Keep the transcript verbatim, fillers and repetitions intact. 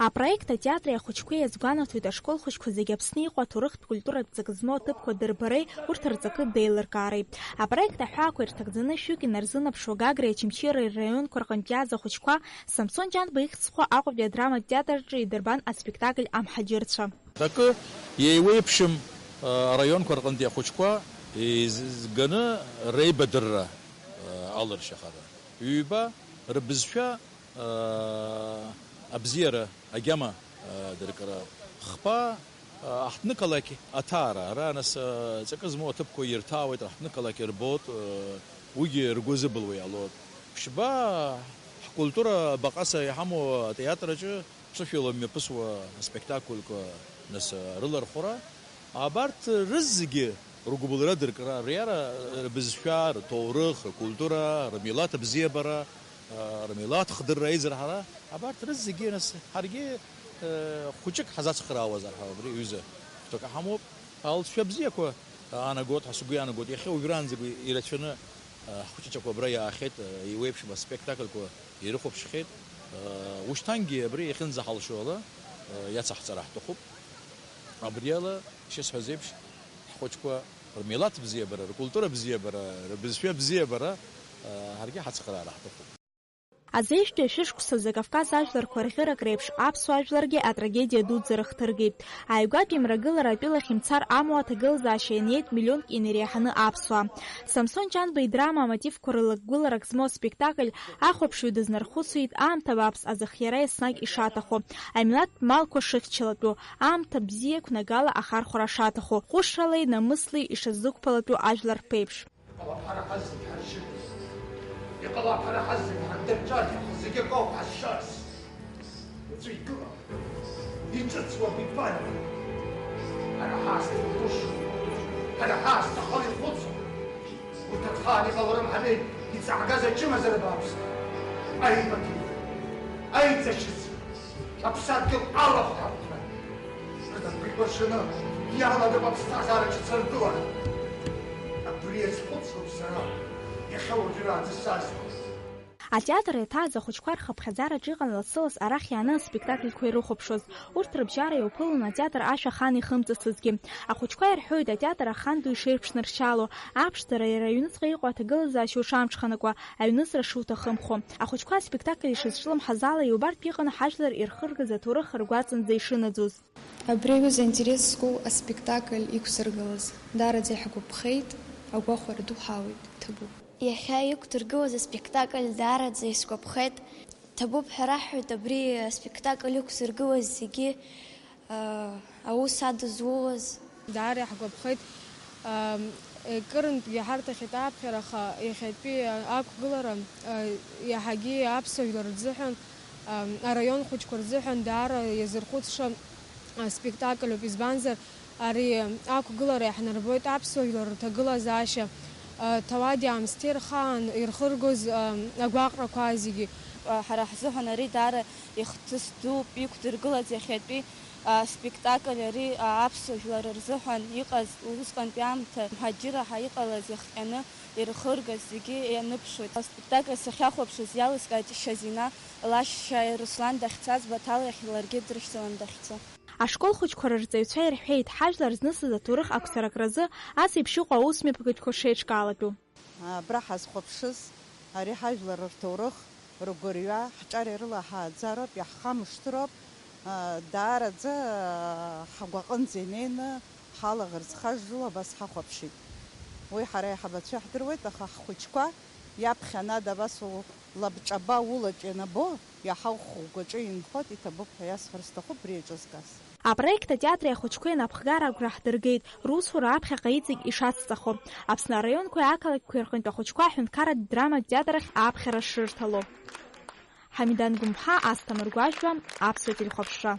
Апроект атеатри ахәыҷқәеи иазгәанаҭоит ашкол хәыҷқәа зегьы Аԥсны иҟоу аҭоурыхтә культуратә ҵак змоу аҭыԥқәа дырбареи урҭ рҵакы деилыркаареи. Апроект аҳәаақәа ирҭагӡаны шәҩык инарзынаԥшуа Гагреи Очамчыреи рраионқәа рҟынтә иааз ахәыҷқәа Самсон Ҷанба ихьӡ зху Аҟәатәи адраматә театр аҿы идырбан аспектакль Амҳаџьырцәа. Акы еиуеиԥшым, а, араионқәа рҟынтәи ахәыҷқәа еизганы реибадырра, а, алыршьахара. Ҩба, рыбызшәа, а, абзиара, агьама, а, дыркра. Хԥа, а, аҳҭнықалақь аҭаара. Ара, нас, а, ҵакы змоу аҭыԥқәа ирҭаауеит, аҳҭнықалақь рбот, а, уигьы ргәы зыбылуа иҟалоит. Ԥшьба, ҳкультура абаҟаса иҳамоу атеатр аҿы ԥсышәала мҩаԥысуа аспектакльқәа, нас, рылархәра, абарҭ рызегьы ргәыбылра дыркра, риара рбызшәа, рҭоурых, ркультура, рмилаҭ абзиабара, рмилаҭ хдырра аизырҳара, абарҭ рызегьы, нас, ҳаргьы, хәыҷык ҳазацхраауазар ҳәа убри аҩыза хәҭак ҳамоуп. Алҵшәа бзиақәа аанагоит ҳәа сгәы иаанагоит. Иахьа уажәраанӡагьы ирацәаны, а, ҳхәыҷыцәақәа абра иаахьеит, а, еиуеиԥшым аспектакльқәа ирыхәаԥшхьеит. А, ушьҭангьы абри иахьынӡаҳалшо ала, а, иацаҳҵара ҳҭахуп. Абри ала, ишысҳәаз еиԥш, ҳхәыҷқәа рмилаҭ бзиабара, ркультура бзиабара, рбызшәа бзиабара, а, ҳаргьы ҳацхраара ҳҭахуп. Азеижәтәи ашәышықәсазы Кавказ ажәларқәа рӷьырак реиԥш аԥсуа жәларгьы атрагедиа дуӡӡа рыхҭыргеит. Ааигәатәи мрагылара атәылахь имцар амуа аҭагылазаашьа ианиеит миллионк инареиҳаны аԥсуаа. Самсон Ҷанба идрама амотивқәа рылагәыларак змоу аспектакль ахәаԥшҩы дызнархәыцуеит аамҭа бааԥс азыхиара еснагь ишаҭаху, амилаҭтә малқәа шыхьчалатәу, аамҭа бзиа қәнагала ахархәара шаҭаху, ҟәышралеи намыслеи ишазықәԥалатәу ажәлар рԥеиԥш. Иҟалап ҳара ҳазегь ҳаршьырц. Иҟалап ҳара ҳазегь ҳардырҵәар, аха зегь акоуп ҳазшаз. Уаҵәы игылап. Иҿыцуа гәыԥ ԥара. Ҳара ҳаасҭа ирҟәышуп. Ҳара ҳаасҭа ахала ихәыцуп. Урҭ аҭхаан иҟаларым ҳәа иҵаҳгаз ачымазара бааԥс. Аимадара, аиҵашьыцра. Аԥсадгьыл алахәҳарҭа рнапы икәыршаны иалагап аԥсҭазаара ҿыц ардәылара. Абри азхәыцроуп сара иахьа уажәраанӡа сазхәыц. Атеатр иаҭааз ахәыҷқәа рхыԥхьаӡараҿы иҟан лассы-ласс арахь иааны аспектакльқәа ирыхәаԥшуаз. Урҭ рыбжьара иуԥылон атеатр ашәа ахан ихымҵыцызгьы. Ахәыҷқәа ирҳәоит атеатр ахан ду ишеиԥшнаршьало, аԥшӡара иара аҩныҵҟа иҟоу аҭагылазаашьа ушамҽханакуа, аҩныҵра шуҭахымхо. Ахәыҷқәа аспектакль ишазҿлымҳаз ала иубартә иҟан ҳажәлар ирхыргаз аҭоурых ргәаҵанӡа ишынаӡоз. Абри аҩыза аинтерес зқәу аспектакль иқәсыргылаз даараӡа иҳгәаԥхеит, агәахәара ду ҳауит, иҭабуп. Иахьа иқәдыргылаз аспектакль даараӡа исгәаԥхеит. Ҭабуп ҳәа раҳҳәоит абри аспектакль иқәзыргылаз зегьы, аа, аус адызулаз. Даара иаҳгәаԥхеит, аа, кырынтәгьы ҳарҭахьеит ааԥхьара, аха иахьатәи ақәгылара, аа, иаҳагьы аԥсуа жәлар рзыҳәан, аа, араион хәыҷқәа рзыҳәан даара иазырхәыцша аспектакльуп, избанзар, ари ақәгылара иаҳнарбоит аԥсуа жәлар рҭагылазаашьа, ҭауади-аамсҭеи рхаан ирхыргоз агәаҟрақәа зегьы. Ҳара ҳзыҳәан ари даара ихҭыс дууп, иқәдыргылаз иахьатәи аспектакль ари аԥсуа жәлар рзыҳәан иҟаз усҟантәи аамҭа, мҳаџьыраа иҟалаз иахҟьаны ирхыргаз зегьы ианыԥшуеит. Аспектакль сахьахәаԥшыз иалыскааит Шьазина лашьцәа Руслан дахьцаз, Баҭал иахь ларгьы дрышьҭалан дахьцо. Ашкол хәыҷқәа рырҵаҩцәа ирҳәеит, ҳажәлар знысыз аҭоурых ақәсаракразы ас еиԥш иҟоу аусмҩаԥгатәқәа шеиҿкаалатәу. Абра ҳазхәаԥшыз, ари ҳажәлар рҭоурых, ргәырҩа, ҳҿар ирылаҳааӡароуп, иаҳхамышҭроуп, даараӡа ҳгәаҟынӡа инеины ҳалаӷырӡ хажжуа абас ҳахәаԥшит. Уи ҳара аиҳабацәа иаҳдыруеит, аха ҳхәыҷқәа иаԥхьан ада абас у-, лабҿаба улаҿ ианабо, иаҳа ухәыгәаҿы инхоит, иҭабуп ҳәа иасҳәар сҭахуп абри еиҿызкааз. Апроект атеатри ахәыҷқәеи анапхгара агәра ҳдыргеит, русура аԥхьаҟа иҵегь ишацҵахо, Аԥсны араионқәеи ақалақьқәеи рҟынтә ахәыҷқәа аҳәынҭқарратә драматә театр ахь ааԥхьара шрырҭало. Ҳамидан Гәымԥҳа, Асҭамыр Гәажәба, Аԥсуа телехәаԥшра.